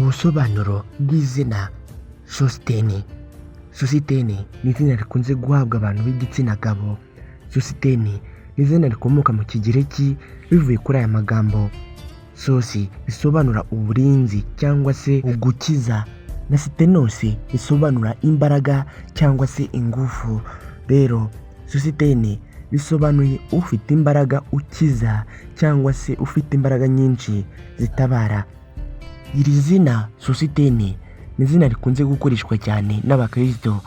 Ubusobanuro bw'izina Sositeni. Sositeni ni izina rikunze guhabwa abantu b'igitsina gabo. Sositeni ni izina rikomoka mu Kigereki bivuye kuri aya magambo sosi bisobanura uburinzi cyangwa se ugukiza, na sitenosi bisobanura imbaraga cyangwa se ingufu. Rero Sositeni bisobanuye ufite imbaraga ukiza cyangwa se ufite imbaraga nyinshi zitabara. Iri zina Sositeni ni izina rikunze gukoreshwa cyane n'Abakristo,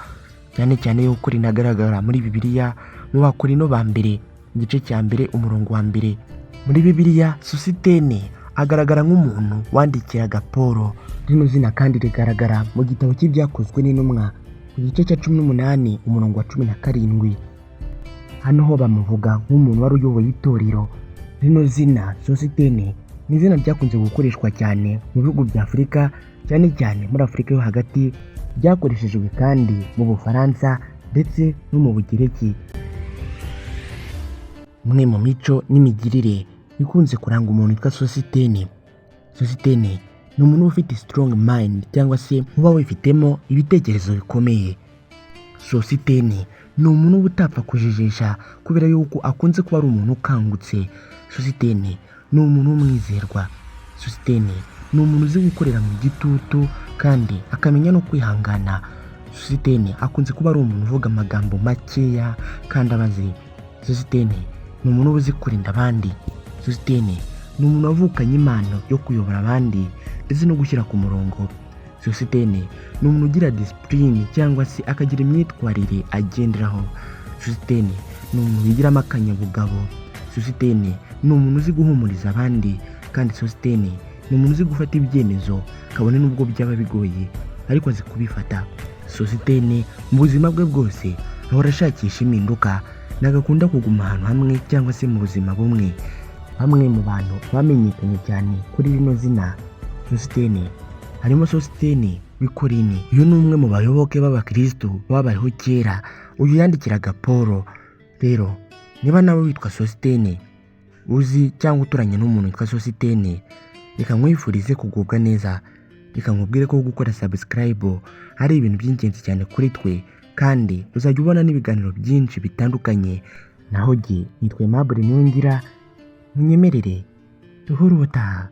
cyane cyane yuko rinagaragara muri Bibiliya mu Bakorinto ba mbere, igice cya mbere, umurongo wa mbere. Muri Bibiliya Sositene agaragara nk'umuntu wandikiraga Paul. Rino zina kandi rigaragara mu gitabo cy'Ibyakozwe n'Intumwa ku gice cya 18, umurongo wa 17. Hano ho bamuvuga nk'umuntu wari uyoboye itorero. Rino zina Sositene ni izina ryakunze gukoreshwa cyane mu bihugu bya Afurika, cyane cyane muri Afurika yo hagati. Ryakoreshejwe kandi mu Bufaransa ndetse no mu Bugereki. Imwe mu mico n'imigirire ikunze kuranga umuntu witwa Sositene: Sositene ni umuntu uba ufite strong mind cyangwa se uba wifitemo ibitekerezo bikomeye. Sositene ni umuntu uba utapfa kujijisha kubera yuko akunze kuba ari umuntu ukangutse. Sositene ni umuntu w'umwizerwa. Sositene ni umuntu uzi gukorera mu gitutu kandi akamenya no kwihangana. Sositene akunze kuba ari umuntu uvuga amagambo makeya kandi abaze. Sositene ni umuntu uba uzi kurinda abandi. Sositene ni umuntu wavukanye impano yo kuyobora abandi ndetse no gushyira ku murongo. Sositene ni umuntu ugira discipline cyangwa se akagira imyitwarire agenderaho. Sositene ni umuntu wigiramo akanyabugabo. Sositene ni umuntu uzi guhumuriza abandi, kandi Sositene ni umuntu uzi gufata ibyemezo kabone n'ubwo byaba bigoye, ariko azi kubifata. Sositene mu buzima bwe bwose ahora ashakisha impinduka, ntabwo akunda kuguma ahantu hamwe cyangwa se mu buzima bumwe. Bamwe mu bantu bamenyekanye cyane kuri rino zina Sositene harimo Sositene w'i Korinti. Uyu ni umwe mu bayoboke b'abakirisitu babayeho kera. Uyu yandikiraga Paul. Rero niba nawe witwa Sositene, uzi cyangwa uturanye n'umuntu witwa Sositene, reka nkwifurize kugubwa neza. Reka nkubwire ko gukora subscribe ari ibintu by'ingenzi cyane kuri twe, kandi uzajya ubona n'ibiganiro byinshi bitandukanye. Naho jye nitwa Aimable Niyongira, munyemerere duhure ubutaha.